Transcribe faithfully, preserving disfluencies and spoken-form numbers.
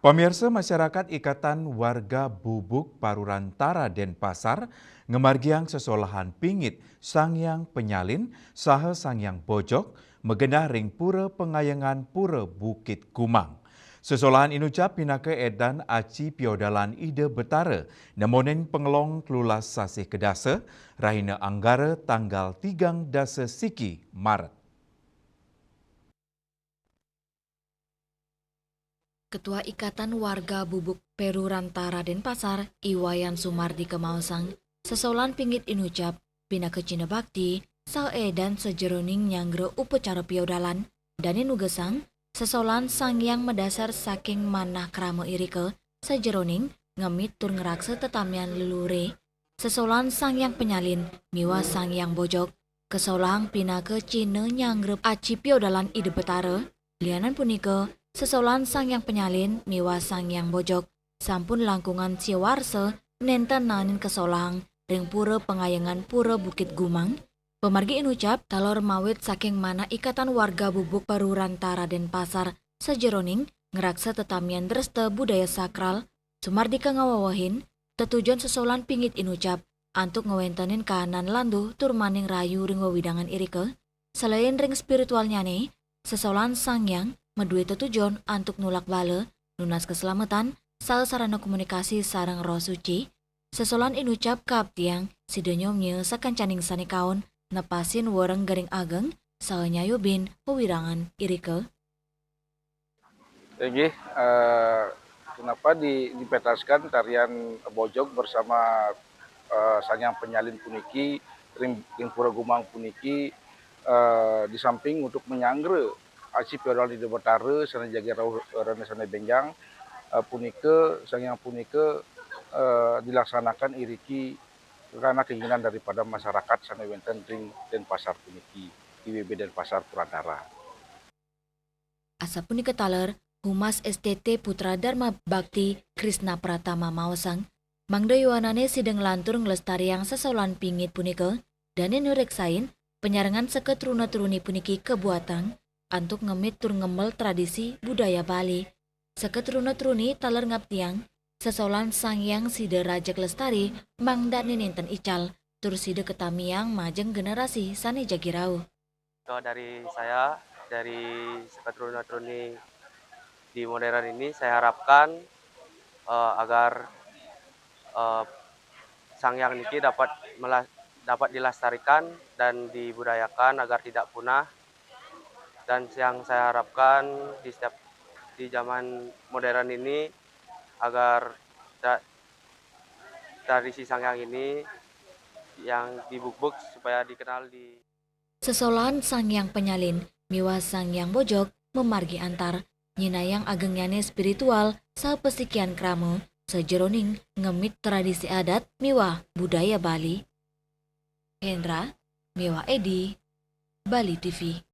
Pamirsa, masyarakat Ikatan Warga Bubuk Parurantara Denpasar ngamargiang sesolahan pingit Sanghyang Penyalin saha Sanghyang Bojog magenah ring Pura Pengayengan Pura Bukit Gumang. Sesolahan inucap pinaka edan aci piodalan Ida Betara nemonin pangelong telulas sasih kedasa, rahina Anggara tanggal tigang dasa siki Maret. Ketua Ikatan Warga Bubuk Parurantara Denpasar, I Wayan Sumardi kamaosang, sesolahan pingit inucap pinaka cihna bakti saha edan sajeroning nyanggra upacara piodalan, dane nugesang sesolahan sanghyang madasar saking manah krama irika sajeroning ngemit tur ngraksa tetamian leluhure. Sesolahan Sanghyang Penyalin miwah Sanghyang Bojog kasolahang pinaka cihna nyanggra aci piodalan Ida Betara. Lianan punika, sesolahan Sanghyang Penyalin miwah Sanghyang Bojog sampun langkungan sia warsa nenten naenin kasolahang ring Pura Pengayengan Pura Bukit Gumang. Pamargi inucap taler mawit saking manah Ikatan Warga Bubuk Parurantara Denpasar sajeroning ngraksa tetamian dresta budaya sakral, Sumardi ngawewehin, tetujon sesolahan pingit inucap antuk ngwentenin kahanan landuh tur maning rahayu ring wewidangan irika. Selain ring spiritualnyane, sesolahan sanghyang madue tetujon antuk nulak bala, nunas kaselametan, saha sarana komunikasi sareng Roh Suci. Sesolahan inucap kaaptiang sida nyomia sakancaning sane kaon nepasin wereng gering ageng saha nyayubin wewidangan irika. Inggih, eh, kenapa di-, dipentaskan tarian Bojog bersama, eh, Sanghyang Penyalin puniki ring, ring Pura Gumang puniki, eh, di samping untuk menyanggra aci piodalan Ida Betara sane jagi rauh, eh, rahina sane benjang, eh, punika, sanghyang punika, eh, dilaksanakan iriki karena keinginan daripada masyarakat sane wenten ring Denpasar puniki, I W B Denpasar Purantara. Asapunika taler, Humas S T T Putra Dharma Bakti Krisna Pratama maosang, mangda yowanane sida nglantur nglestariang sesolahan pingit punika, dane nureksain panyarengan sekaa truna-truni puniki kabuatang antuk ngemit tur ngemel tradisi budaya Bali. Sekaa truna-truni taler ngaptiang, sesolahan sanghyang sida rajeg lestari mangdane nenten ical, tur sida katamiang majeng generasi sane jagi rauh. Kalau dari saya, dari sekaa truna-truni di modern ini, saya harapkan, eh, agar, eh, sanghyang niki dapat mela-, dapat dilestarikan dan dibudayakan agar tidak punah. Dan yang saya harapkan di setiap, di zaman modern ini, agar tra-, tradisi sanghyang ini yang dibubuk supaya dikenal di Sesolahan Sanghyang Penyalin miwah Sanghyang Bojog mamargi antar, nyinayang agengnyane spiritual saha pasikian krama sajeroning ngemit tradisi adat miwah budaya Bali. Hendra miwah Edi, Bali T V.